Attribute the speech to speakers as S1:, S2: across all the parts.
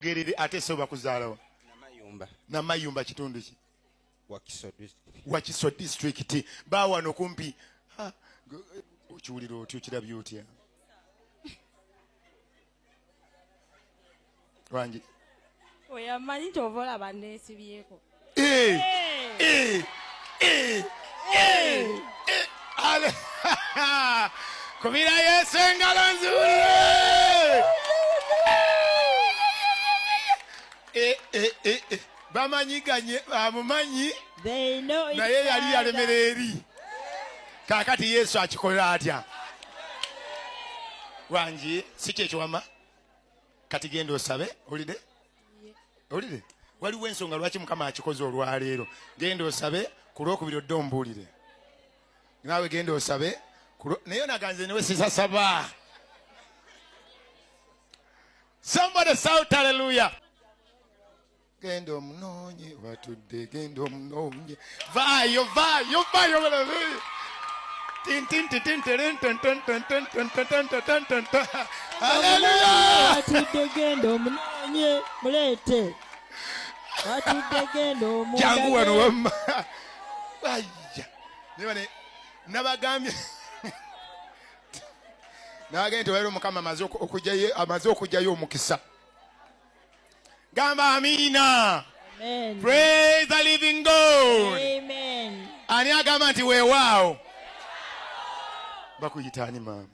S1: Gerere ate so bakuzaalawa?
S2: Namayumba.
S1: Namayumba kitundu ki?
S2: Wakiso district.
S1: Wakiso district. Bawano kumpi. Ha, okiwulira otya, okirabye otya? Wangi.
S3: Oyo amanyi nti ova olaba neesibyeko.
S1: Eh, eh, eh, eh, eh, ale- Kubira Yesu engalo nziwulire. Eh, eh, eh, eh. Bamanyiganye, bamumanyi.
S3: They know each
S1: Naye yali
S3: other.
S1: yalemera eri. Kaakati Yesu akikola atya? Wangi, si kyekyo wamma? Kati genda osabe, owulidde? Owulidde? Waliwo ensonga lwaki Mukama akikoze olwaleero. Genda osabe, ku lwokubiri odde ombuulire. Naawe genda osabe, naye onaganze newe sisasaba. Somebody shout hallelujah. Genda omunoonye, watudde, genda omunoonye. Vaayo, vaayo, vaayo, vaayo. Tin, tin, tin, tin, tin, tin, tin, tin, tin, tin, tin, tin, tin, tin, tin, tin. Hallelujah.
S4: Watudde, genda omunoonye, muleete. Watudde, genda omulage.
S1: Jangu wano wamma. Ayya. Naye bane, nabagambye. Nabagambye nti olwaleero Mukama amaze amaze okuggyayo omukisa. Gamba amiina.
S4: Amen.
S1: Praise the living God.
S4: Amen.
S1: Ani agamba nti weewaawo? Bakuyita ani maama?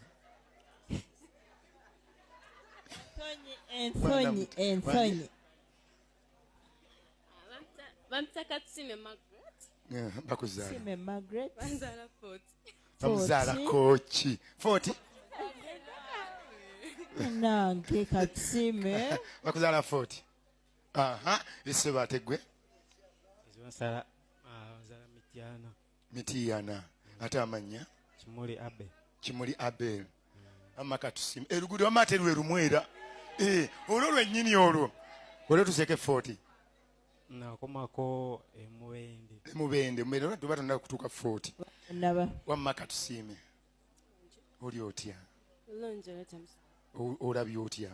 S4: Ensonyi, ensonyi.
S3: Bampita Katusime Margaret.
S1: Bakuzaala.
S4: Katusime Margaret.
S3: Banzaala 40.
S1: Bamuzaala
S4: 40.
S1: Kooki. 40?
S4: Nange Katusime.
S1: Bakuzaala 40. Aha, ese baate gwe?
S5: Nzala, nzala Mityana.
S1: Mityana. Ate amannya?
S5: Kimuli Abel.
S1: Kimuli Abel. Amma Katusime. Eluguudo wamma ate lwe lumu era. Olwo lwennyini olwo. Olwo tuseeko 40.
S5: Nakomako e Mubende.
S1: E Mubende, Mubende olwo tuba tonnaba kutuuka 40.
S4: Naba.
S1: Wamma Katusime. Oli otya?
S3: Bulungi, olotya musa.
S1: Olabye otya?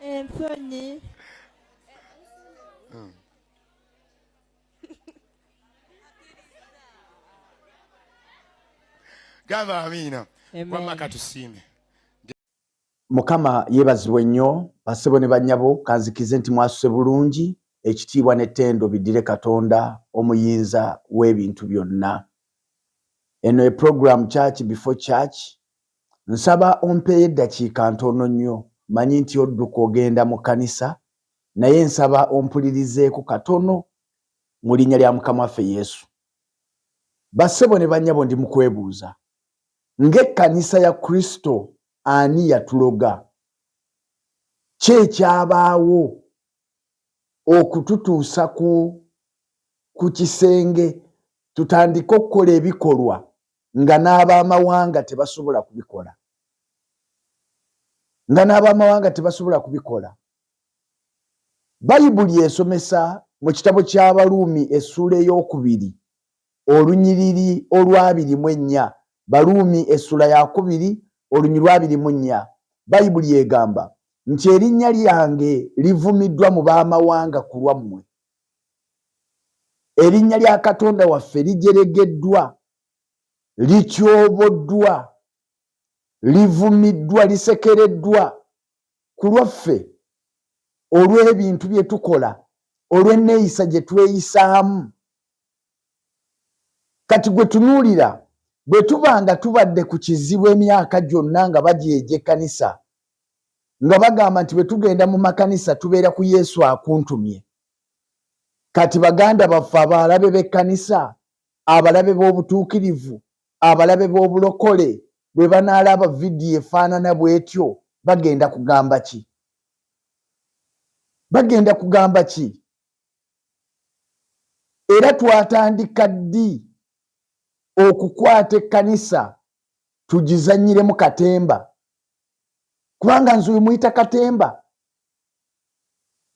S4: Ensonyi.
S1: Gamba amiina.
S4: Amen.
S1: Wamma Katusime.
S6: Mukama yeebazibwe nnyo, bassebo ne bannyabo, kanzikize nti mwasuse bulungi, ekitiibwa n'ettendo biddire Katonda omuyinza w'ebintu byonna. Eno ye program Church Before Church. Nsaba ompeeyo eddakiika ntono nnyo, mmanyi nti odduka ogenda mu kkanisa, naye nsaba ompulirizeeko katono mu linnya lya Mukama waffe Yesu. Bassebo ne bannyabo, ndi mu kwebuuza, ng'ekkanisa ya Kristo ani yatuloga? Ki ekyabaawo okututuusa ku kisenge tutandike okukola ebikolwa nga n'ab'amawanga tebasobola kubikola? Nga n'ab'amawanga tebasobola kubikola. Bayibuli esomesa mu kitabo ky'Abaruumi essuula ey'okubiri olunyiriri olw'abiri mu ennya. Baruumi essuula ya kubiri olunyiriri lw'abiri mu nnya. Bayibuli egamba nti erinnya lyange livumiddwa mu b'amawanga ku lwammwe. Erinnya lya Katonda waffe lijeregeddwa, lityoboddwa, livumiddwa, lisekereddwa ku lwaffe olw'ebintu bye tukola, olw'enneeyisa gye tweyisaamu. Kati gwe tunuulira, bwe tuba nga tubadde ku kizibu emyaka gyonna nga bajeeja ekkanisa, nga bagamba nti bwe tugenda mu makanisa tubeera ku Yesu akuntumye. Kati baganda baffe abalabe b'ekkanisa, abalabe b'obutuukirivu, abalabe b'obulokole, bwe banaalaba vidiyo efaanana bw'etyo, bagenda kugamba ki? Bagenda kugamba ki? Era twatandika ddi okukwata ekkanisa tugizannyiremu katemba? Kubanga nze oyo muyita katemba.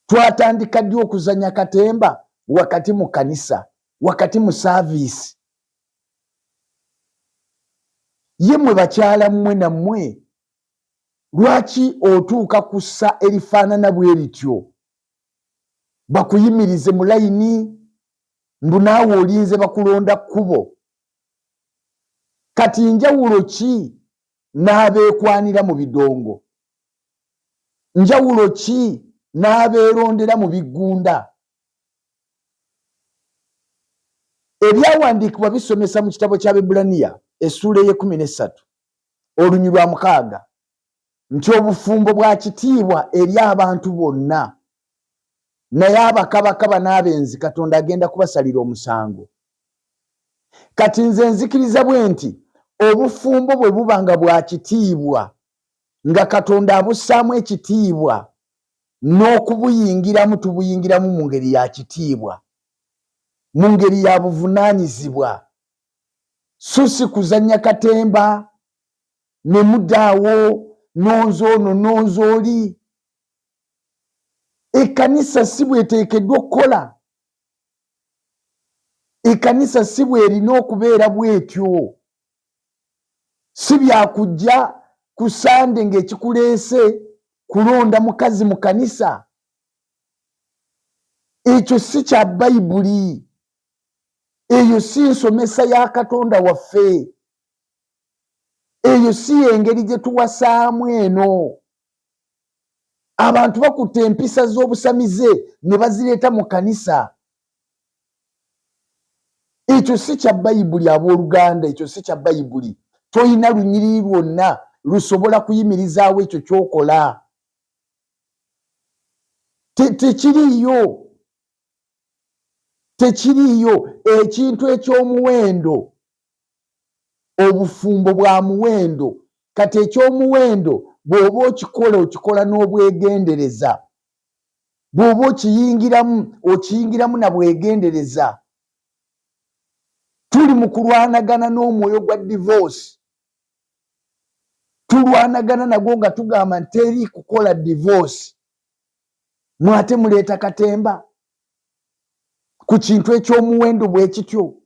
S6: Twatandika ddi okuzannya katemba wakati mu kkanisa, wakati mu saaviisi? Ye mmwe bakyala mmwe nammwe lwaki otuuka ku ssa erifaanana bwe lityo bakuyimirize mu layini mbu naawe olinze bakulonda kkubo? Kati njawulo ki n'abeekwanira mu bidongo? Njawulo ki n'abeerondera mu biggunda? Ebyawandiikibwa bisomesa mu kitabo ky'Abaebbulaniya essuula ey'ekkumi n'essatu oluny lwa mukaaga nti obufumbo bwa kitiibwa eri abantu bonna, naye abakabakaba n'abenzi Katonda agenda kubasalira omusango. Kati nze nzikiriza bwe nti obufumbo bwe buba nga bwa kitiibwa, nga Katonda abussaamu ekitiibwa, n'okubuyingiramu tubuyingiramu mu ngeri ya kitiibwa, mu ngeri ya buvunaanyizibwa, so si kuzannya katemba ne mudaawo nonze ono nonze oli. Ekkanisa si bweteekeddwa okukola, ekkanisa si bwerina okubeera bwetyo. Si byakujja ku Sande ng'ekikuleese kulonda mukazi mu kanisa. Ekyo si kya Bayibuli, eyo si nsomesa ya Katonda waffe, eyo si y'engeri gye tuwasaamu eno. Abantu bakutte empisa z'obusamize ne bazireeta mu kanisa. Ekyo si kya Bayibuli, abooluganda, ekyo si kya Bayibuli. Tolina lunyiriri lwonna lusobola kuyimirizaawo ekyo ky'okola. Tekiriiyo, tekiriiyo. Ekintu eky'omuwendo, obufumbo bwa muwendo. Kati eky'omuwendo bw'oba okikola, okikola n'obwegendereza. Bw'oba okiyingiramu, okiyingiramu na bwegendereza. Tuli mu kulwanagana n'omwoyo gwa divorce, tulwanagana nagwo nga tugamba nti teri kukola divorce. Mwate muleeta katemba ku kintu eky'omuwendo bwe kityo.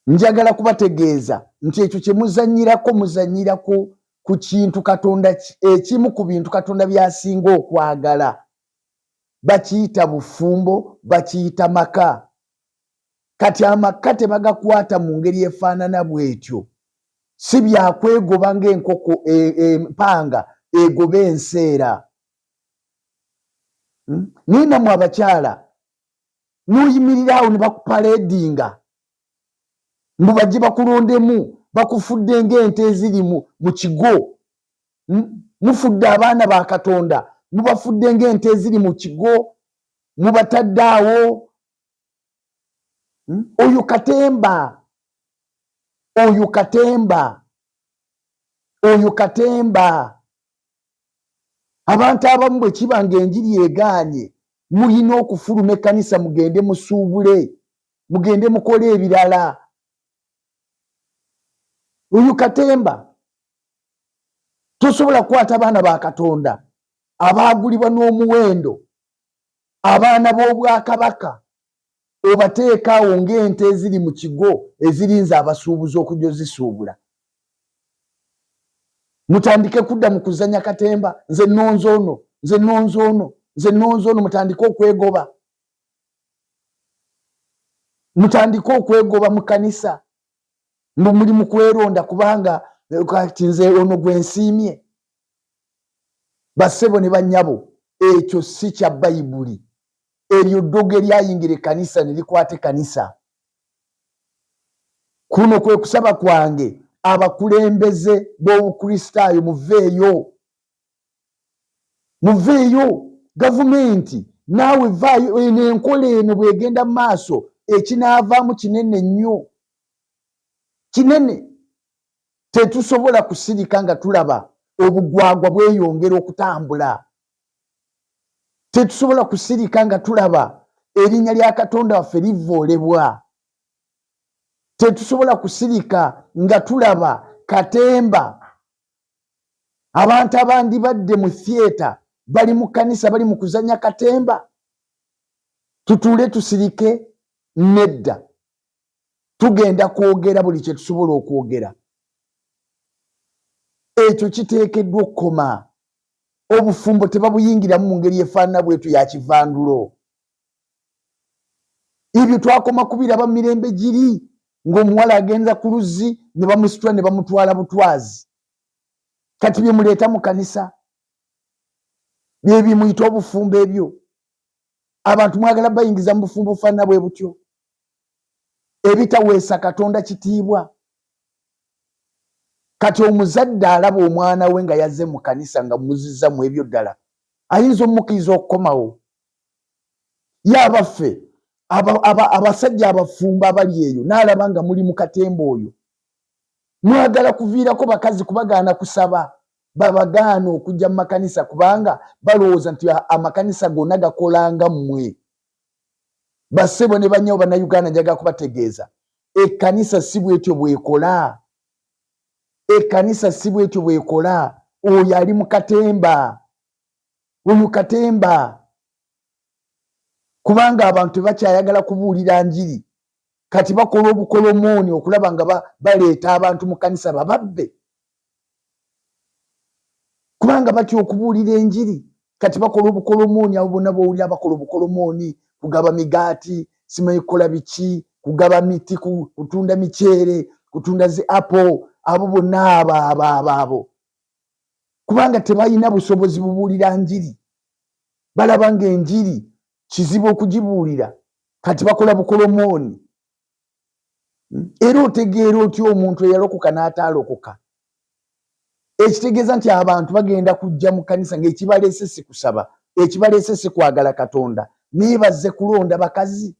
S6: Njagala kubategeeza nti ekyo kye muzannyirako, muzannyira ku kintu Katonda, ekimu ku bintu Katonda by'asinga okwagala. Bakiyita bufumbo, bakiyita maka. Kati amaka tebagakwata mu ngeri efaanana bw'etyo. Si byakwegoba ng'enkoko empanga egoba enseera. Naye nammwe abakyala n'oyimirira awo ne bakupaleedinga mbu bajje bakulondemu, bakufudde ng'ente eziri mu kigo. Mufudde abaana ba Katonda, mubafudde ng'ente eziri mu kigo, mubatadde awo. Oyo katemba, oyo katemba, oyo katemba. Abantu abamu bwe kiba ng'enjiri egaanye, mulina okufuluma ekkanisa mugende musuubule, mugende mukole ebirala. Oyo katemba. Tosobola kukwata baana ba Katonda abaagulibwa n'omuwendo, abaana b'obwakabaka, obateeka awo ng'ente eziri mu kigo ezirinze abasuubuzi okujja ozisuubula. Mutandike kudda mu kuzanya katemba, nze nnonze ono, nze nnonze ono, nze nnonze ono. Mutandike okwegoba, mutandike okwegoba mu kanisa mbu muli mu kweronda kubanga kati nze ono gwe nsiimye. Bassebo ne bannyabo, ekyo si kya Bayibuli. Eryo ddogo eryayingira ekkanisa ne likwata ekkanisa. Kuno kwe kusaba kwange, abakulembeze b'Obukristaayo muveeyo, muveeyo. Gavumenti naawe vaayo, eno enkola eno bw'egenda mu maaso ekinaavaamu kinene nnyo, kinene. Tetusobola kusirika nga tulaba obugwagwa bweyongera okutambula. Tetusobola kusirika nga tulaba erinnya lya Katonda waffe livvoolebwa. Tetusobola kusirika nga tulaba katemba. Abantu abandibadde mu theatre bali mu kkanisa bali mu kuzannya katemba. Tutuule tusirike? Nedda. Tugenda kwogera buli kye tusobola okwogera. Ekyo kiteekeddwa okukoma. Obufumbo tebabuyingiramu mu ngeri efaanana bwetu ya kivandulo. Ebyo twakoma kubiraba mu mirembe giri ng'omuwala agenza ku luzzi ne bamusitula ne bamutwala butwazi. Kati bye muleeta mu kanisa bye bimuyita obufumbo ebyo. Abantu mwagala bayingiza mu bufumbo bufaanana bwe butyo, ebitaweesa Katonda kitiibwa. Kati omuzadde alaba omwana we nga yazze mu kanisa nga muzizza mu ebyo ddala, ayinza omukkiriza okukomawo? Ye abaffe abasajja abafumbo abali eyo n'alaba nga muli mu katemba oyo, mwagala kuviirako bakazi kubagaana kusaba, babagaana okujja mu makanisa kubanga balowooza nti amakanisa gonna gakola nga mmwe. Bassebo ne bannyabo Bannayuganda, njagala kubategeeza ekkanisa si bwetyo bwekola. Ekkanisa si bwetyo bwekola. Oyo ali mu katemba, oyo katemba, kubanga abantu tebakyayagala kubuulira njiri. Kati bakola obukolomooni okulaba nga baleeta abantu mu kanisa bababbe, kubanga batya okubuulira enjiri. Kati bakola obukolomooni. Abo bonna bowulira bakola obukolomooni, kugaba migaati, simanyi kukola biki, kugaba miti, kutunda miceere, kutunda zi apple, abo bonna abo abo abo abo, kubanga tebalina busobozi bubuulira njiri. Balaba nga enjiri kizibu okugibuulira, kati bakola bukolomooni. Era otegeera otya omuntu eyalokoka n'ataalokoka? Ekitegeeza nti abantu bagenda kujja mu kanisa ng'ekibaleese si kusaba, ekibaleese si kwagala Katonda, naye bazze kulonda bakazi.